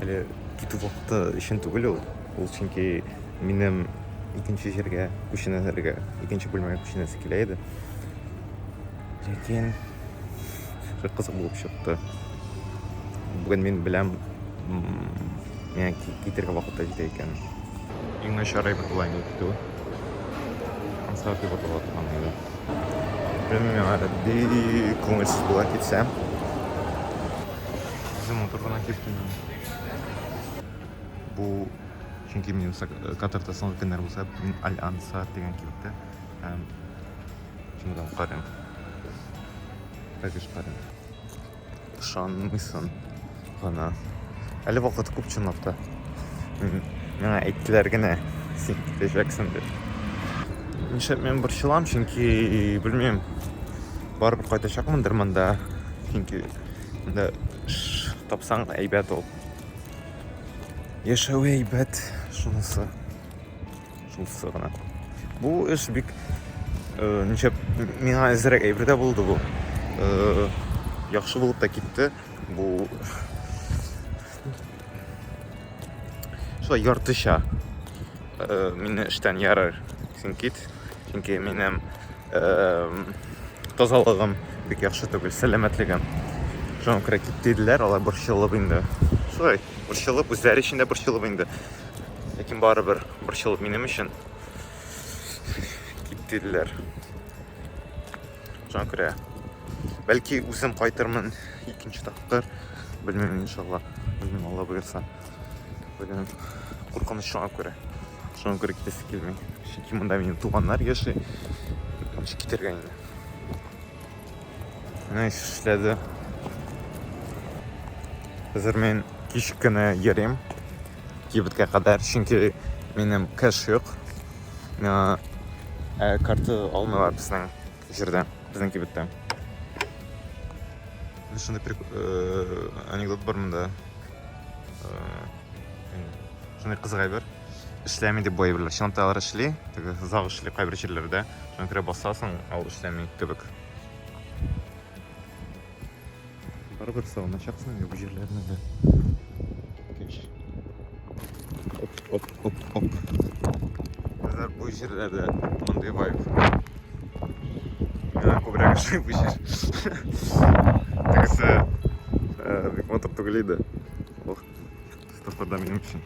Әле китү вакыты өчен түгел ул. Ул чөнки минем икенче җиргә күченергә, икенче бүлмәгә күченәсе килә иде. Ләкин шул кызык булып чыкты. Бүген мин беләм, миңа китергә вакыт та җитә икән. Иң начар әйбер була инде китү. Ансар дип атала торган иде. Белмим, миңа бик күңелсез була китсәм. Үзем матур гына киттем. Бу чөнки минем Катарда соңгы көннәр булса, мин Аль-Ансар дигән кибеттә һәм чемодан карыйм. Багаж карыйм. Ышанмыйсың гына. Әле вакыт күп чынлап та. Миңа әйттеләр генә, син китәчәксең дип. Нишләп мин борчылам, чөнки белмим, барыбер кайтачакмындыр монда. Чөнки монда эш тапсаң әйбәт ул. Яшәве әйбәт, шунысы. Шунысы гына. Бу эш бик э, ничек миңа әзрәк әйбер дә булды бу. Э, яхшы булып та китте. Бу шулай яртыча э, мине эштән ярар син кит. Чөнки минем э, тазалыгым бик яхшы түгел, сәламәтлегем. Шуңа күрә кит диделәр, алар борчылып инде. Шулай, борчылып, үзләре өчен дә борчылып инде. Ләкин барыбер борчылып минем өчен кит диделәр. Шуңа күрә бәлки үзем кайтырмын икенче тапкыр. Белмим, иншалла. Белмим, Алла боерса. Белмим. Куркыныч шуңа күрә. Шуңа күрә китәсе килми. Чөнки монда минем туганнар яши. Ничек китәргә инде? Менә эшләде. Хәзер мин кич кенә йөрим кибеткә кадәр, чөнки минем кэш юк. Миңа ә, карта алмыйлар безнең җирдә, безнең кибеттә. Шундый прик... э, анекдот бар монда. Э, шундый кызык әйбер. Эшләми дип бу әйберләр. Чынлап та алар эшли, теге озак эшли кайбер җирләрдә. Шуңа күрә басасың, ә ул эшләми кебек. Барыбер сагыначаксың инде бу җирләрне дә. Кич. Оп, оп, оп, оп. Хәзер бу җирләрдә мондый вайб. Миңа күбрәк ошый бу җир. Тегесе э, бик матур түгел иде. Ох, светофорда минем өчен.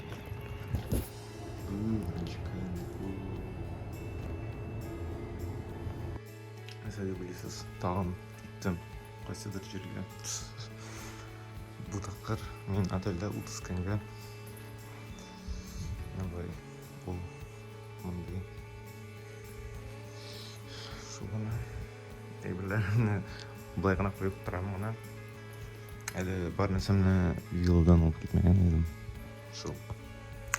Нәрсә дип уйлыйсыз? Тагын киттем кайсыдыр җиргә. Бу тапкыр мин отельдә 30 көнгә. Болай бу мондый. Шул гына әйберләрне болай гына куеп торам гына. Әле бар нәрсәмне вилладан алып китмәгән идем. Шул.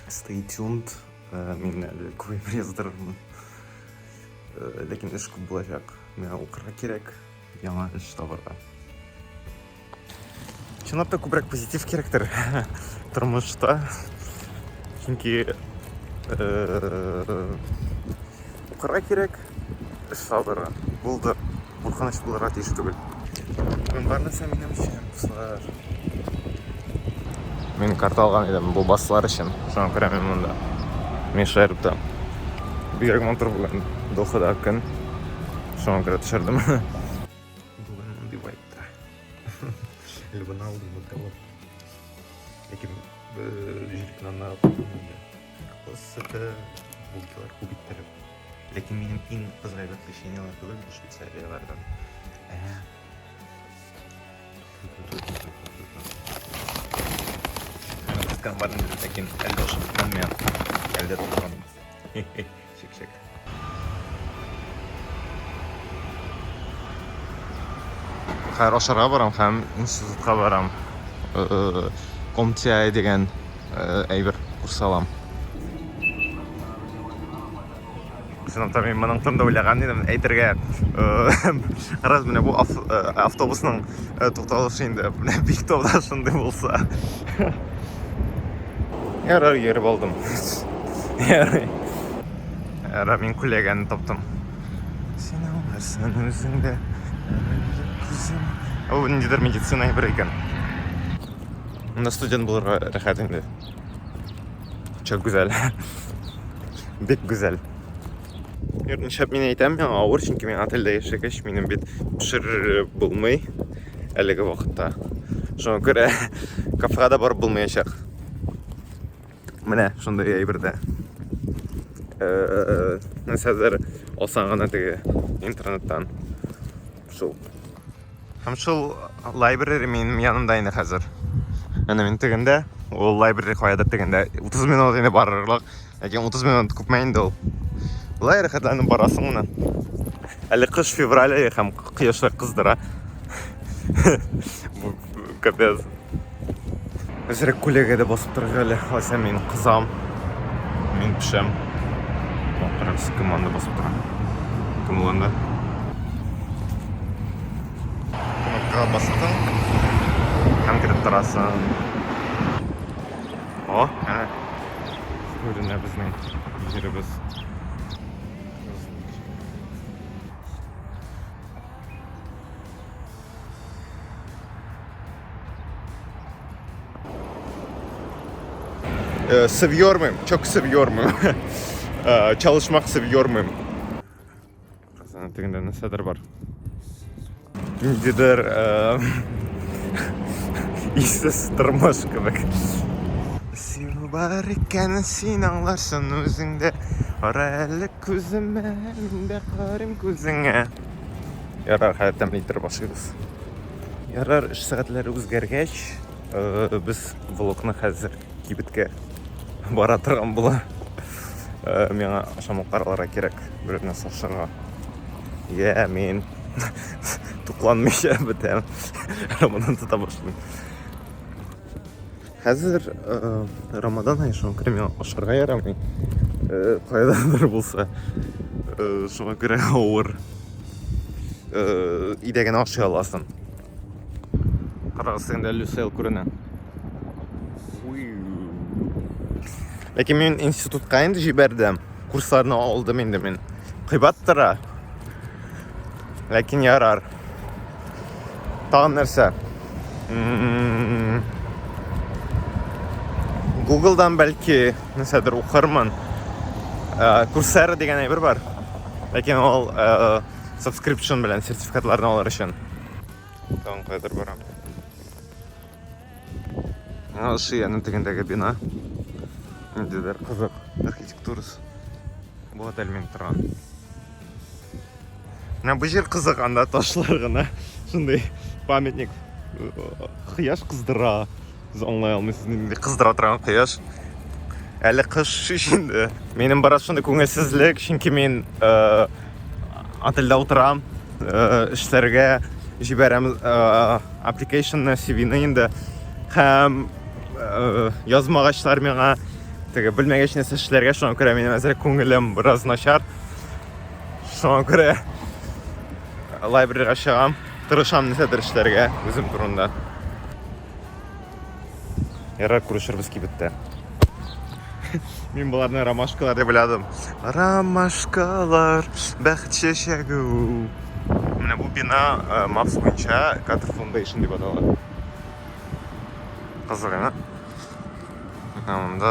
Stay tuned. Э, мин әле күп әйбер яздырырмын. Э, ләкин эш күп булачак. Миңа укырга кирәк, яңа эш табарга. Чынлап та күбрәк позитив кирәктер тормышта. Чөнки э, укырга кирәк, эш табарга. Булды. Куркыныч булырга тиеш түгел. Бүген бар нәрсә минем өчен, дуслар. Мин карта алган идем бу баслар өчен. Шуңа күрә мин монда. Мин шаярып Бигрәк матур бүген Дохада көн. Шуңа күрә төшердем. Бүген мондый вайбта. Әле бына алдым бутылып. Ләкин җилкеннән Кокос сөте, булкилар күп иттереп. Ләкин минем иң кызык әйбер печеньелар түгел, бу Швейцарияләрдән. Ә. Беткән бар инде, ләкин әле ошап беткән миңа. Әле дә тутырган. Чик-чик. Хәзер ашарга барам һәм институтка барам. CompTIA дигән әйбер курс алам. Чынлап та мин моның турында уйлаган идем әйтергә. Раз менә бу автобусның тукталышы инде. Менә Биктауда шундый булса. Ярар, йөреп алдым. Ярый. Ярар, мин күләгәне таптым. Син аңларсың үзең дә. Ул ниндидер медицина әйбер икән. Монда студент булырга рәхәт инде. Çok güzel. Бик гүзәл. Нишләп мин әйтәм, миңа авыр, чөнки мин отельдә яшәгәч, минем бит пешереп булмый әлеге вакытта. Шуңа күрә кафега да барып булмаячак. Менә шундый әйбер дә. Э, нәрсәдер алсаң гына теге интернеттан. Шул. Һәм шул library минем янымда инде хәзер. Әнә мин тегендә, ул library каядыр тегендә. 30 минут инде барырлык. Ләкин 30 минут күпме инде ул. Болай рәхәтләнеп барасың менә. Әле кыш февраль ае һәм кояшлар кыздыра. Бу капец. Әзрәк күләгәдә басып торырга әле. Алайса мин кызам. Мин пешәм. Карагыз, кем анда басып тора. Кем ул анда? Кнопкага бастың. Һәм кереп торасың. О, әнә. Күренә безнең җиребез. Seviyorum, çok seviyorum. Çalışmak seviyorum. Казан тегендә нәрсәдер бар. Ниндидер исез тормыш кебек. Син бар икән, син аңларсың үзеңдә. Кара әле күземә, мин дә карыйм күзеңә. Ярар, хәзер тәмле иттереп ашыйбыз. Ярар, эш сәгатьләре үзгәргәч, э, без влогны хәзер кибеткә бара торган була. Э, миңа ашамлыклар алырга кирәк, берәр нәрсә ашарга. Я, мин тукланмыйча бетәм. Рамадан тота башлыйм. Хәзер э, Рамадан ае, шуңа күрә миңа ашарга ярамый. Э, кайдадыр булса. Э, шуңа күрә авыр. Э, өйдә генә ашый аласың. Карагыз, инде Люсел күренә. Ләкин мин институтка инде җибәрдем. Курсларны алдым инде мин. Кыйбат тора. Ләкин ярар. Тагын нәрсә? Google'дан бәлки нәрсәдер укырмын. Э, Coursera дигән әйбер бар. Ләкин ул э, subscription белән сертификатларны алыр өчен. Тагын кайдыр барам. Миңа ошый әнә тегендәге бина. Ниндидер кызык архитектурасы. Бу отель мин торган. Менә бу җир кызык, анда ташлар гына. Шундый памятник. Кояш кыздыра. Сез аңлый алмыйсыз, нинди кыздыра торган кояш. Әле кыш инде. Минем бераз шундый күңелсезлек, чөнки мин э, отельдә утырам, э, эшләргә җибәрәм э, application-ны, CV-ны инде. Һәм э, язмагачлар миңа теге белмәгәч нәрсә эшләргә, шуңа күрә минем әзрәк күңелем бераз начар. Шуңа күрә лайбрерга чыгам, тырышам нәрсәдер эшләргә үзем турында. Ярар, күрешербез кибеттә. Мин боларны ромашкалар дип уйладым. Ромашкалар, бәхет чәчәге. Менә бу бина э, Maps буенча Carter Foundation дип атала. Кызык, ә? Менә монда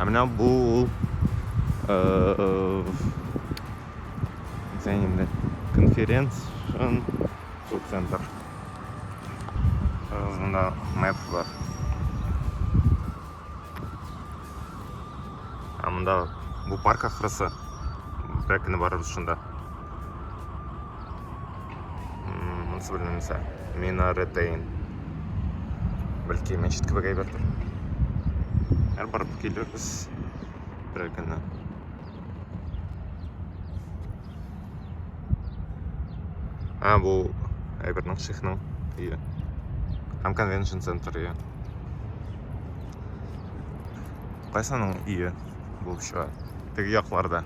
ә менә бу ул нәрсә инде конференция центр. Монда мэп бар. Ә монда бу парк ахрысы. Бер көне барырбыз шунда. Монысы белмим нәрсә. Минаретейн. Бәлки мәчет кебек әйбердер. Әр барып килербез бер көнне. А, бу әйбернең шейхның өе. Һәм конвеншн центр өе. Кайсының өе булып чыга? Теге якларда.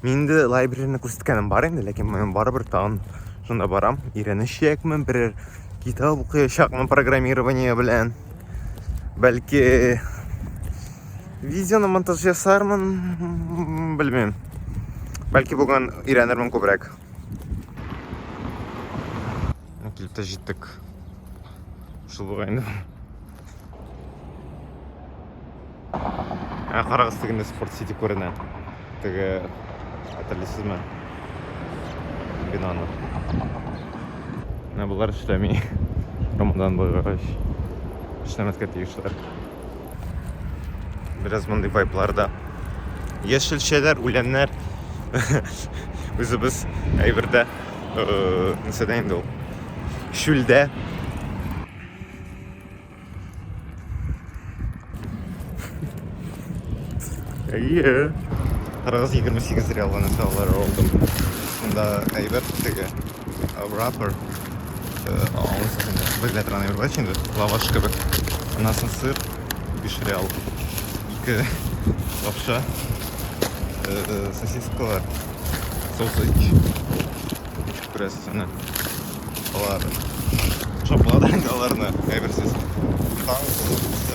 Мин инде лайбрерины күрсәткәнем бар инде, ләкин мин барыбер тагын шунда барам, өйрәнәчәкмен, берәр китап укыячакмын программирование белән. Бәлки видеоны монтаж ясармын, белмим. Бәлки бүген өйрәнермен күбрәк. Килеп тә җиттек. Шул бугай инде. Ә карагыз, тегендә Спорт Сити күренә. Теге хәтерлисезме? Бинаны. Менә болар эшләми. Рамадан булгач. Эшләмәскә тиешләр. Бераз мондый вайбларда. Яшелчәләр, үләннәр. Үзебез әйбердә. Нәрсәдә инде ул? Чүлдә. Әйе. Карагыз, 28 реалга нәрсә алар алдым. Монда әйбер теге wrapper. Аңлыйсыз инде. Белә торган әйбер бар инде. Лаваш кебек. Аннан соң сыр 5 реал. Ике лапша. Сосискалар. Sausage. Күрәсез әнә. Алар шап була да инде аларны әйберсез. Таң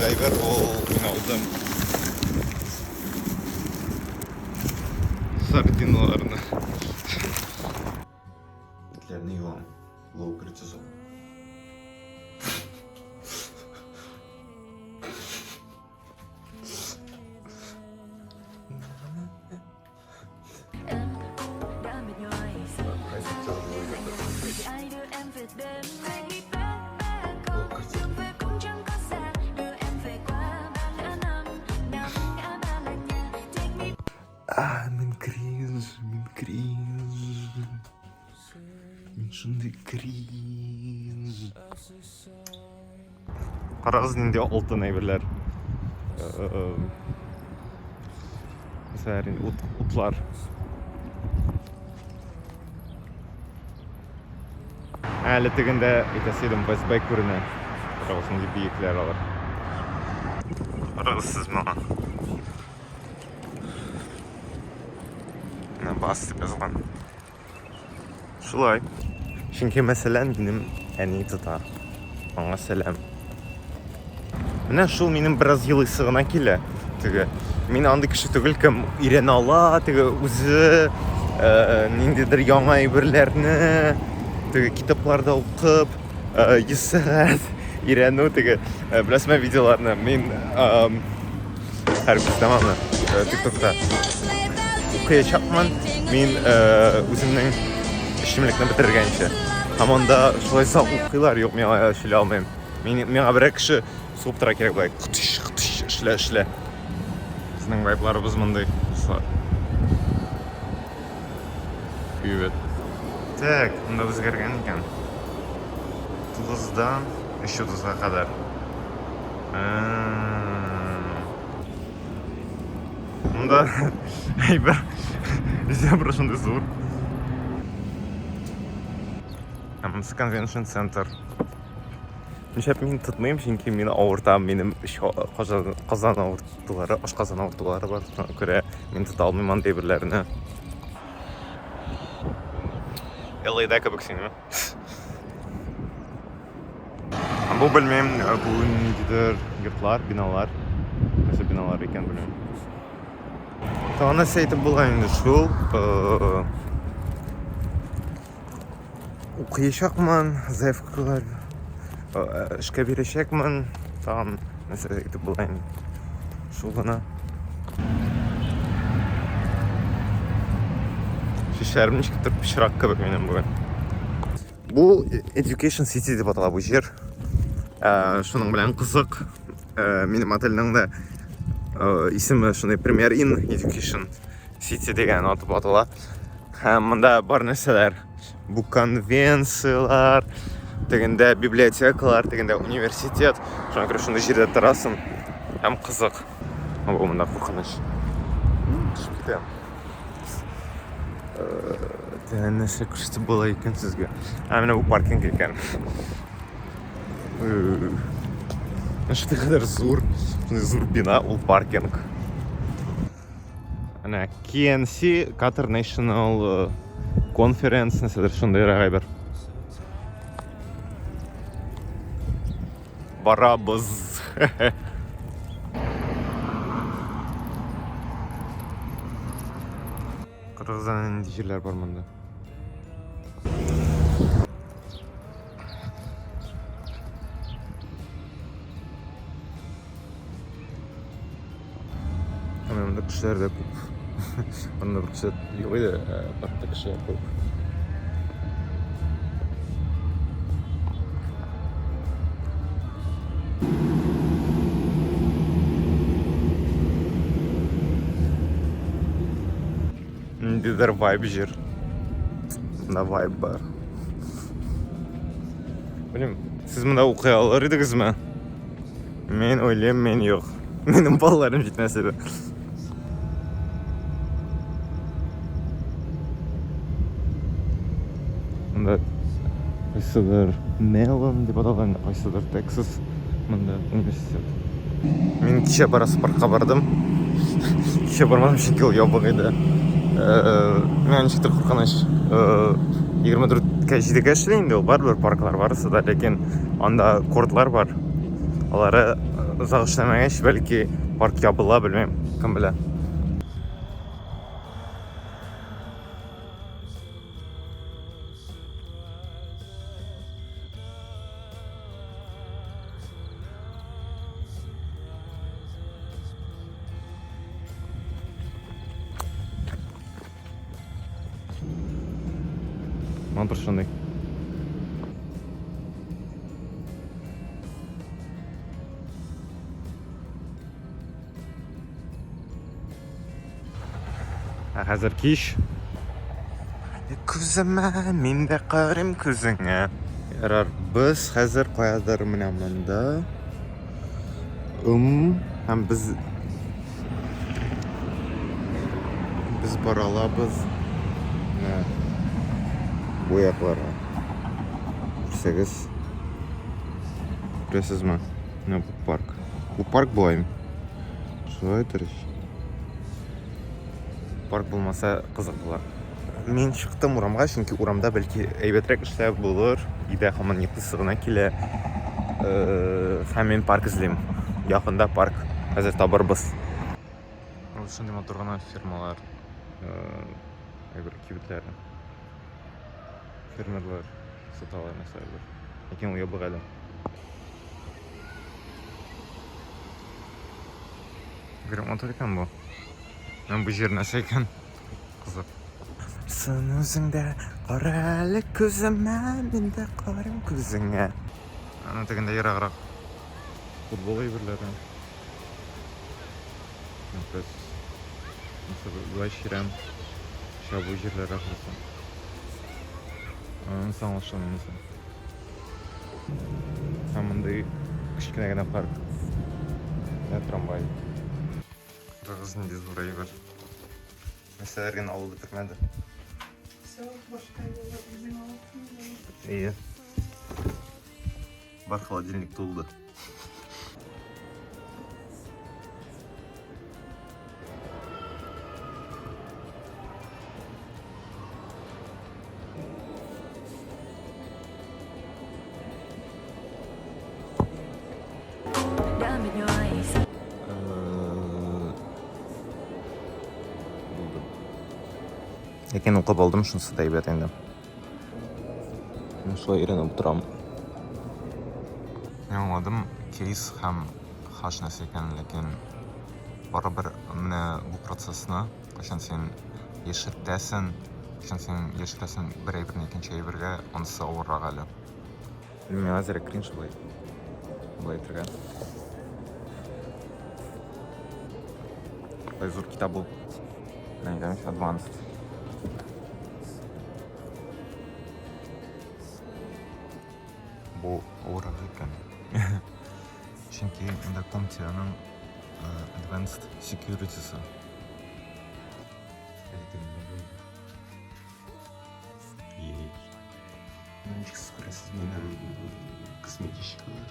әйбер ул мин алдым. Сардиналарны. Битләрне юам. Лоу кортизол. А, мин кринж, мин кринж. Мин шундый кринж. Карагыз нинди алтын әйберләр. Мәсәлән, ут, утлар. Әле тегендә әйтәсе идем, Вестбай күренә. Карагыз, нинди биекләр алар. Карагыз сез моңа. Менә бас дип язылган. Шулай. Чөнки, мәсәлән, минем әни тота. Аңа сәлам. Менә шул минем бераз елыйсы гына килә. Теге мин андый кеше түгел, кем өйрәнә ала, теге үзе ниндидер яңа әйберләрне теге китапларда укып, 100 сәгать өйрәнү теге беләсезме видеоларны мин һәр күздәм аны тиктокта укыячакмын мин үземнең эчемлекне бетергәнче һәм анда шулай озак укыйлар юк миңа эшли алмыйм мин миңа берәр кеше сугып тора кирәк болай кытыш кытыш эшлә эшлә безнең вайбларыбыз мондый дуслар привет так монда үзгәргән икән тугыздан өч утызга кадәр Монда әйбер зебра шундый зур. Монысы конвеншн центр. Нишләп мин тотмыйм, чөнки мин авыртам, минем казан авыртулары, ашказан авыртулары бар. Шуңа күрә мин тота алмыйм андый әйберләрне. LA-да кебек син, Бу белмим, бу ниндидер йортлар, биналар. Нәрсә биналар икән белмим. Тагын нәрсә әйтеп булган инде шул. Укыячакмын, заявкалар эшкә бирәчәкмен. Тагын нәрсә әйтеп була инде. Шул гына. Чәчләрем ничектер пычрак кебек минем бүген. Бу Education City дип атала бу җир. Шуның белән кызык. Минем отельнең дә исеме шундый Premier Inn Education City дигән атып атала. Һәм монда бар нәрсәләр. Бу конвенцияләр, тегендә библиотекалар, тегендә университет. Шуңа күрә шундый җирдә торасың. Һәм кызык. Бу монда куркыныч. Төшеп китәм. Нәрсә күрсәтеп була икән сезгә? Ә менә бу паркинг икән. Шундый кадәр зур, шундый зур бина, ул паркинг. Әнә KNC, Qatar National Conference, нәрсәдер шундыйрак әйбер. Барабыз. Кыргызстанда нинди җирләр бар монда? Монда кешеләр дә күп. Монда бер кеше юк иде, паркта кешеләр күп. Ниндидер вайб җир. Монда вайб бар. Белмим, сез монда укый алыр идегезме? Мин уйлыйм, мин юк. Минем балаларым җитмәс иде. Монда кайсыдыр Мелон дип аталган, кайсыдыр Тексас монда университет. Мин кичә бераз паркка бардым. Кичә бармадым, чөнки ул ябык иде. Миңа ничектер куркыныч. 24-кә 7-гә эшли инде ул, барыбер парклар барысы да, ләкин анда кортлар бар. Алары озак эшләмәгәч, бәлки парк ябыла, белмим, кем белә. Матур шундый. Ә хәзер кич. Күземә, мин дә карыйм күзеңә. Ярар, без хәзер каядыр менә монда. Һәм без без бара алабыз менә бу якларга. Күрсәгез, күрәсезме? Менә бу парк. Бу парк болай. Шулай торыш. Парк булмаса кызык була. Мин чыктым урамга, чөнки урамда бәлки әйбәтрәк эшләп булыр. Өйдә һаман йоклыйсы гына килә. Һәм мин парк эзлим. Якында парк. Хәзер табырбыз. Ул шундый матур гына фермалар, әйбер кибетләре. Фермерлар саталар нәрсәләр. Ләкин ул ябык әле. Бигрәк матур икән бу. Менә бу җир нәрсә икән? Кызык. Сын үзеңдә, кара әле күземә, мин дә карыйм күзеңә. Ана тегендә ераграк футбол әйберләре. Без болай чирәм чабу җирләре ахрысы. Анысы аңлашыла монысы. Һәм мондый кечкенә генә парк. Менә трамвай. Карагыз, нинди зур әйбер. Нәрсәләр генә алып бетермәде. Все, башка юлы үзең аласың. Әйе. Бар холодильник тулды. Булды. Ләкин укып алдым, шунысы да әйбәт инде. Мин шулай өйрәнеп утырам. Мин аңладым, кейс һәм хаш нәрсә икәнен, ләкин барыбер менә бу процессны Кайчан син яшертәсен, кайчан син яшерәсен бер әйберне икенче әйбергә, анысы авыррак әле. Миңа әзрәк кринж болай. Болай әйтергә. Болай зур китап ул. Менә әйтәм, advanced. Бу авыррак икән. Чөнки монда CompTIA-ның Advanced Security-сы. Ничек сез күрәсез мине косметичкалар.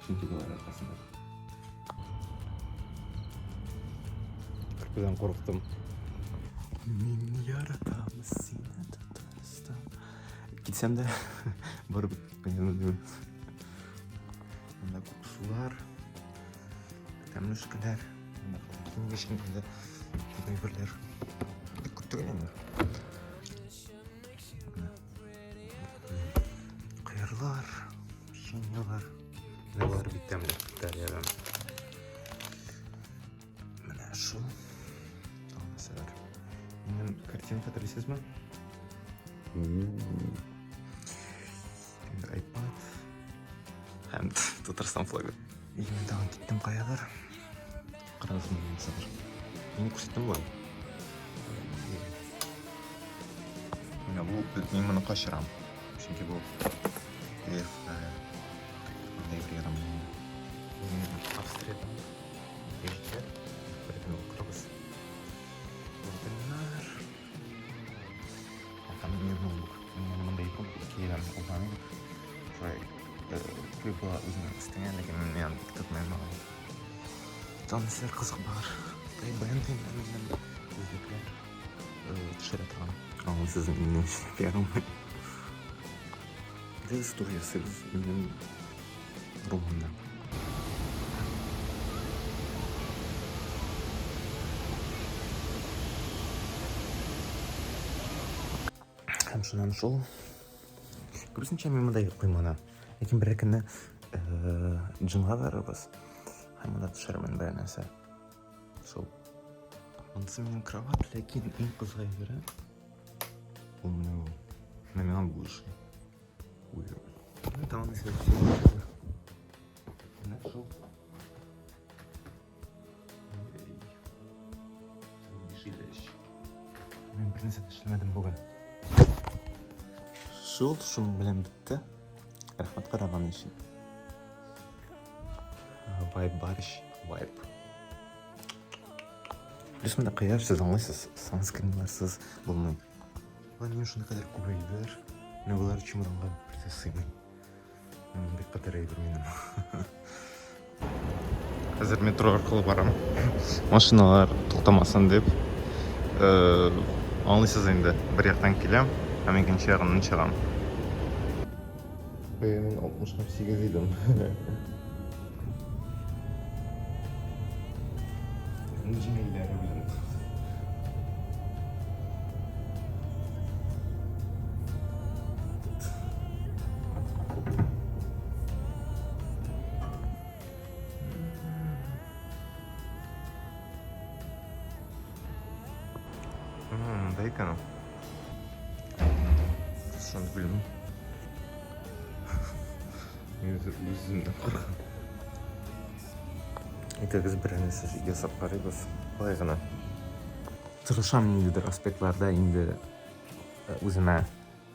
Чөнки болар аркасында. Керпедән курыктым. Мин яратам сине, Татарстан. Китсәм дә, барып понятно. Монда күп сулар, тәмлүшкәләр, монда киңгечкенә әйберләр. Бик күп түгел инде. Кыярлар, печеньелар. Менә болар бик тәмле Италиядән. Шул. Тагын нәрсәләр. Минем картина хәтерлисезме? Инде iPad. Һәм Татарстан флагы. И мин тагын киттем каядыр. Карагыз менә нәрсәдер. Мин күрсәттем бугай. Менә бу мин моны качырам. Чөнки бу Эх, мындай бер ярым. Мин Австриядән. Җитә. Бер укырбыз. Орденнар. Һәм минем ноутбук. Мин монда ике кием кулланым. Шулай куеп була үзеңнең өстеңә, ләкин мин аны бик тотмыйм алай. Тагын кызык бар. Ray-Ban минем күзлекләр төшерә торган. Аңа сезнең минем эшләп ярамый. Без тур ясыйбыз минем румымда. Һәм шуннан шул. Күбесенчә мин монда йоклыйм гына. Ләкин берәр көнне джимга барырбыз. Һәм монда төшәрмен берәр нәрсә. Шул. Монысы минем кровать, ләкин иң кызык әйбере ул менә бу. Менә миңа бу ошый. Ой. Менә тагын нәрсә Менә шул. Мин бер нәрсә дә эшләмәдем бүген. Шул, шуның белән бетте. Рәхмәт караган өчен. Вайб барыш, вайб. Плюс монда кояш, сез аңлыйсыз, санскринларсыз булмый. Ла минем шуны кадәр күп әйбер. Менә болар чемоданга бер дә сыймый. Бик кадәр әйбер минем. Хәзер метро аркылы барам. Машиналар туктамасын дип. Э, аңлыйсыз инде, бер яктан киләм һәм икенче ягыннан чыгам. Бая мин 68 идем. Җиңелләре белән. Монда икән ул. Шуны белмим. Мин үземнән куркам. Әйдәгез бер нәрсә ясап карыйбыз. Болай гына. Тырышам ниндидер аспектларда инде үземә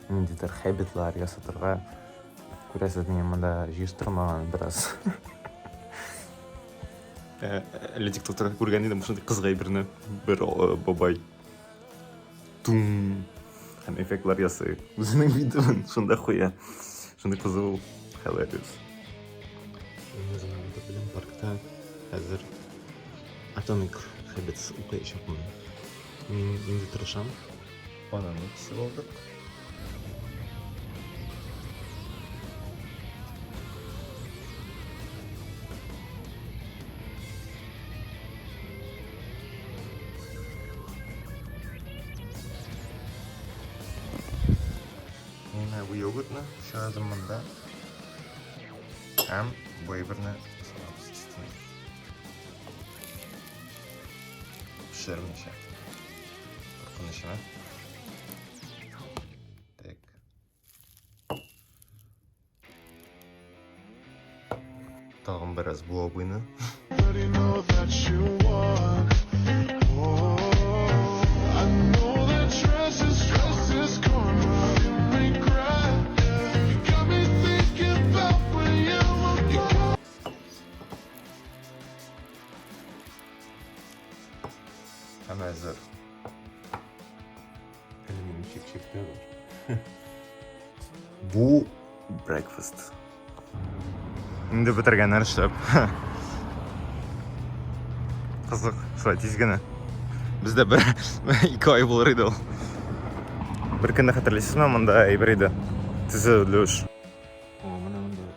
ниндидер хабитлар ясатырга. Күрәсез, мин монда җыештырмаган бераз. Әле тиктоктан күргән идем шундый кызык әйберне. Бер бабай тум һәм эффектлар ясый. Үзенең видеоын шунда куя. Шундый кызык ул. Hilarious. Мин үземнең белән паркта хәзер Atomic Habits укыячакмын. Мин инде тырышам. Бананны кисеп алдык. Менә бу йогуртны төшерәдем монда. Һәм бу әйберне салабыз өстенә. Пешермичә. Куркынычына. Так. Тагын бераз бу абыйны. Һәм әзер. Әле минем чик-чиктә бар. Бу breakfast. Инде бетергәннәр эшләп. Кызык, шулай тиз генә. Бездә бер ике ай булыр иде ул. Бер көнне хәтерлисезме, монда әйбер иде. Төзелеш. О, менә монда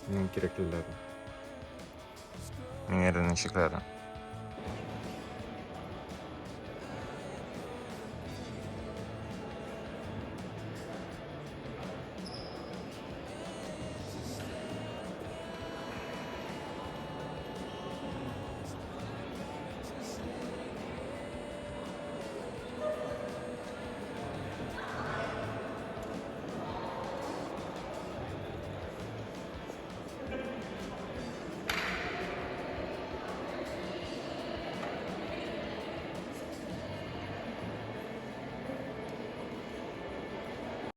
минем кирәклеләре. Миңа ничекләре.